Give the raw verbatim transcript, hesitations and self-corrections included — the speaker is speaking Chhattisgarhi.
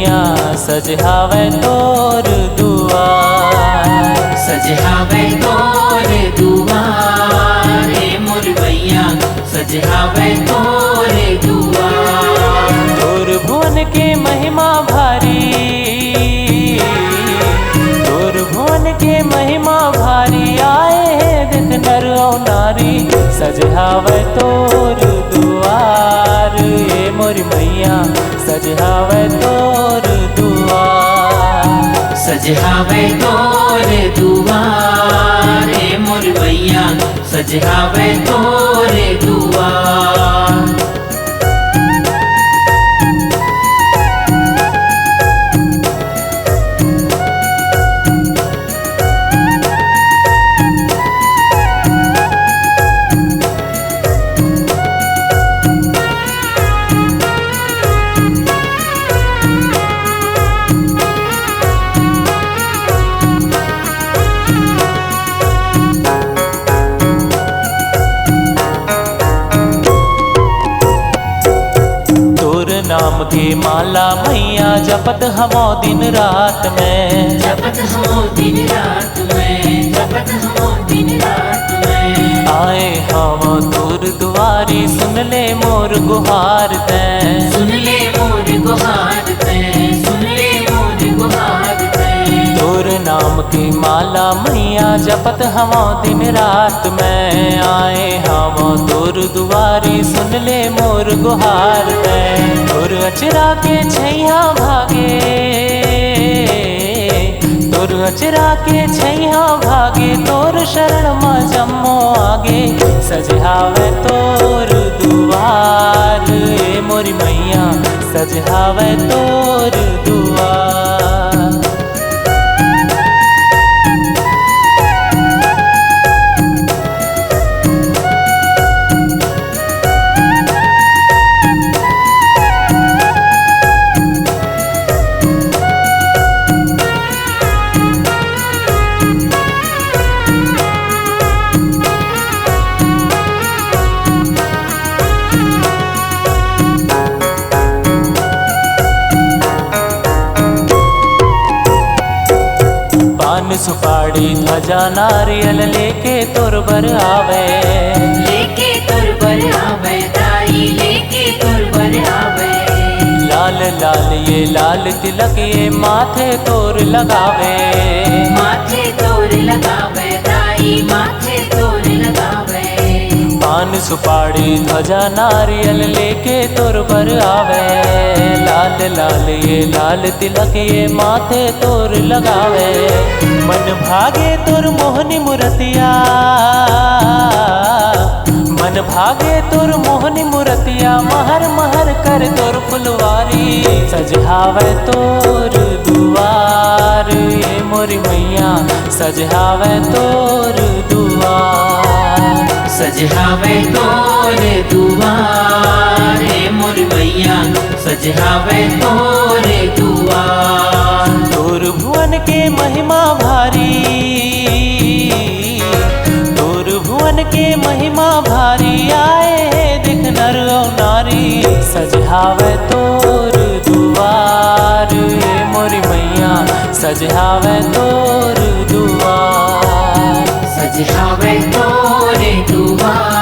सजहावै तोर दुआर। सजहावै तोर दुआर, ए मोर मैया, सजहावै तोर दुआर। तोर भुवन के महिमा भारी, तोर भुवन के महिमा भारी, आए हे देख नर अउ नारी। सजहावै तोर दुआर, ए मोर मैया, सजहावै तोर दुआर। सजहावै तोर दुआर, ए मोर मैया, सजहावै तोर दुआर। तोर नाम के माला मैया जपत हमो दिन रात में। जपत हमो दिन रात में, जपत हमो दिन रात में। आए हमो तोर दुआरी, सुन ले मोर गुहार तैं। सुन ले मोर गुहार तैं, सुन ले मोर गुहार तैं। तोर नाम के माला मैया जपत हमो दिन रात में। आए हमो तोर दुआरी, सुन ले मोर गुहार तैं। तोर अचरा के छैया भागे, तोर अचरा के छैया भागे, तोर शरण म जम्मो आगे। सजहावै तोर दुआर, ए मोरी मैया, सजहावै तोर दुआर। पान सुपारी ध्वजा नारियल लेके तोर बर आवै। लेके तोर बर आवै दाई, लेके तोर बर आवै। लाल लाल ये लाल तिलक ये माथे तोर लगावै। माथे तोर लगावै दाई, माथे तोर लगावै। पान सुपारी ध्वजा नारियल लेके तोर बर आवै। लाल लाल ये लाल तिलक ये माथे तोर लगावै। मन भागे तोर मोहनी मुरतिया, मन भागे तोर मोहनी मुरतिया, महर महर कर तोर फुलवारी। सजहावै तोर दुआर ए मोरी मैया, सजहावै तोर दुआर। सजहावै तोर दुआर ए मोरी मैया, सजहावै तोर दुआर। तोर भुवन के महिमा भारी, तोर भुवन के महिमा भारी, आए हे देख नर अउ नारी। सजहावै तोर दुआर ए मोरी मैया, सजहावै तोर दुआर। सजहावै तोर दुआर।